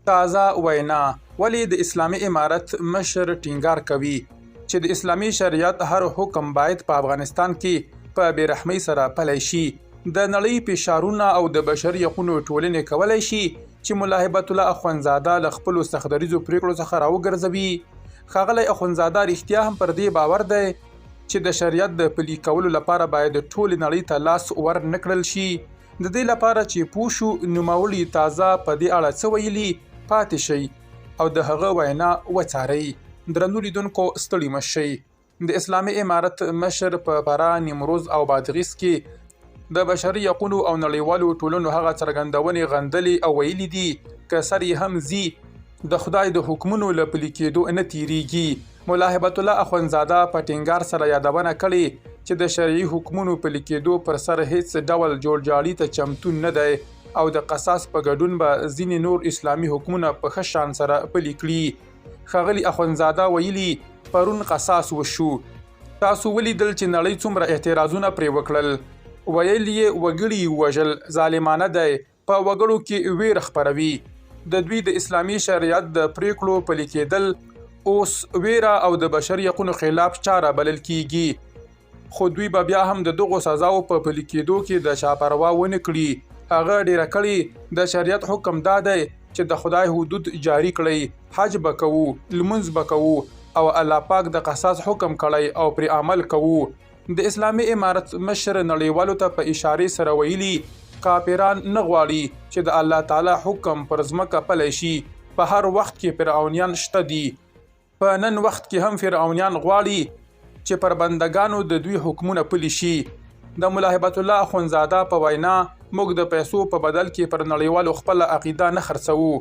تازه وینا، ولې د اسلامي امارت مشر ټینګار کوي چې د اسلامي شریعت هر حکم باید په افغانستان کې په بې رحمۍ سره پلی شي؟ د نړۍ فشارونه او د بشري حقونو ټولنې کولای شي چې ملا هبت الله اخوندزاده له خپلو سختدریځو پرېکړو څخه راوګرځوي؟ ښاغلی اخوندزاده رښتیا هم پر دې باور دی چې د شریعت د پلي کولو لپاره باید ټولې نړۍ ته لاس ور نه کړل شي؟ د دې لپاره چې پوه شو نوموړي تازه په دې اړه څه ویلي، پاتې شئ او د هغه وینا وڅارئ. درنو لیدونکو ستړي مه شئ. د اسلامي امارت مشر په فراه، نیمروز او بادغیس کې د بشري حقونو او نړیوالو ټولنو هغه څرګندونې غندلې او ویلي دي، که سر یې هم ځي، د خدای د حکمونو له پلي کېدو نه تېرېږي. ملا هبت الله اخوندزاده په ټینګار سره یادونه کړې چې د شرعي حکمونو پلي کېدو پر سر هېڅ ډول جوړجاړي ته چمتو نه دی او د قصاص په ګډون به ځینې نور اسلامي حکمونه په ښه شان سره پلي کړي. ښاغلي اخوندزاده ویلي، پرون قصاص وشو. تاسو ولیدل چې نړۍ څومره اعتراضونه پرې وکړل. ویل یې وګړي یې ووژل، ظالمانه دی، په وګړو کې وېره خپروي. د دوی د اسلامي شریعت د پرېکړو پلي کېدل اوس وېره او د بشري حقونو خلاف چاره بلل کېږي، خو دوی به بیا هم د دغو سزاوو په پلي کېدو کې د چا پروا ونه کړي. هغه ډېره کړې، د شریعت حکم دا دی چې د خدای حدود جاري کړئ، حج به کوو، لمونځ به کوو او الله پاک د قصاص حکم کړی او پرې عمل کوو. د اسلامي امارت مشر نړیوالو ته په اشارې سره ویلي، کافران نه غواړي چې د الله تعالی حکم پر ځمکه پلی شي، په هر وخت کې فرعونیان شته دي، په نن وخت کې هم فرعونیان غواړي چې پر بندګانو د دوی حکمونه پلي شي. د ملا هبت الله اخوندزاده په وینا، موږ د پیسو په بدل کې پر نړیوالو خپله عقیده نه خرڅوو،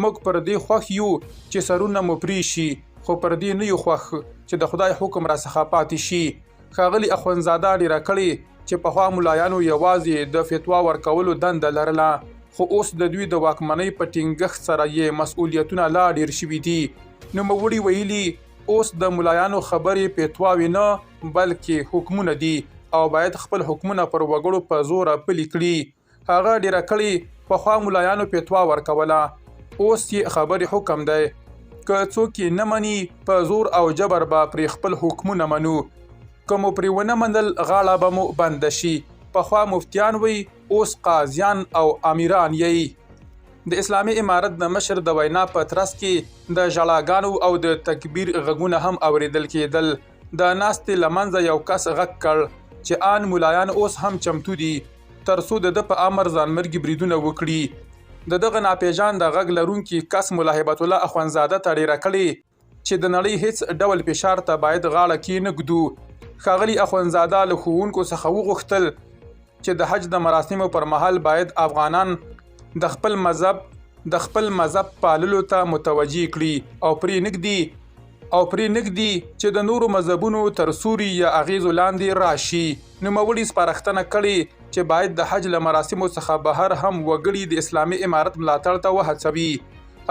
موږ پر دې خوښ یو چې سرونه مو پرې شي، خو پر دې نه یو خوښ چې د خدای حکم راڅخه پاتې شي. ښاغلي اخوندزاده ډېره کړې چې پخوا ملایانو یوازې د فتوا ورکولو دنده لرله، خو اوس د دوی د واکمنۍ په ټینګښت سره یې مسؤلیتونه لا ډېر شوي دي. نوموړي ویلي، اوس د ملایانو خبرې فتواوې نه، بلکې حکمونه دي او باید خپل حکمونه پر وګړو په زوره پلي کړي. هغه ډېره کړې، پخوا ملایانو فتوا ورکوله، اوس یې خبرې حکم دی، که څوک یې نه مني، په زور او جبر به پرې خپل حکمونه منو، که مو پرې ونه منل، غاړه به مو بنده شي، پخوا مفتیان وئ، اوس قاضیان او امیران یئ. د اسلامي امارت د مشر د وینا په ترڅ کې د ژړاګانو او د تکبیر غږونه هم اورېدل کېدل. د ناستې له منځه یو کس غږ کړ چې آن ملایان اوس هم چمتو دي تر څو د ده په امر ځانمرګي بریدونه وکړي. د دغه ناپېژانده غږ لرونکي کس ملا هبت الله اخوندزاده ته ډېره کړې چې د نړۍ هېڅ ډول فشار ته باید غاړه کېنږدو. ښاغلي اخوندزاده له ښوونکو څخه وغوښتل چې د حج د مراسمو پر مهال باید افغانان د خپل مذهب د خپل مذهب پاللو ته متوجه کړي او پرې نږدي او پرې نږدي چې د نورو مذهبونو تر سوري یا اغیزو لاندې راشي. نوموړي سپارښتنه کړې چې باید د حج له مراسمو څخه بهر هم وګړي د اسلامي امارت ملاتړ ته وهڅوي.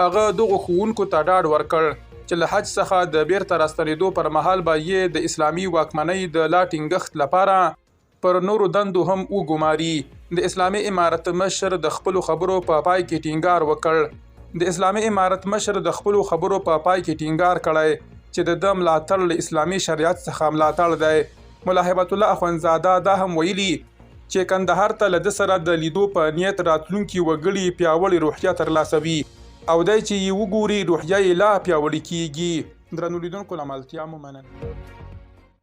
هغه دغو ښوونکو ته ډاډ ورکړ چې له حج څخه د بیرته راستنېدو پر مهال به یې د اسلامي واکمنۍ د لا ټینګښت لپاره پر نورو دندو هم وګماري. د اسلامي امارت مشر د خپلو خبرو په پای کې ټینګار وکړ. د اسلامي امارت مشر د خپلو خبرو په پای کې ټینګار کړی چې د ده ملاتړ له اسلامي شریعت څخه ملاتړ دی. ملا هبت الله اخوندزاده دا هم ویلي چې کندهار ته له ده سره د لیدو په نیت راتلونکي وګړي پیاوړې روحیه ترلاسوي او دی چې یې وګوري روحیه یې لا پیاوړې کیږي. درنو لیدونکو له ملتیا مو مننه.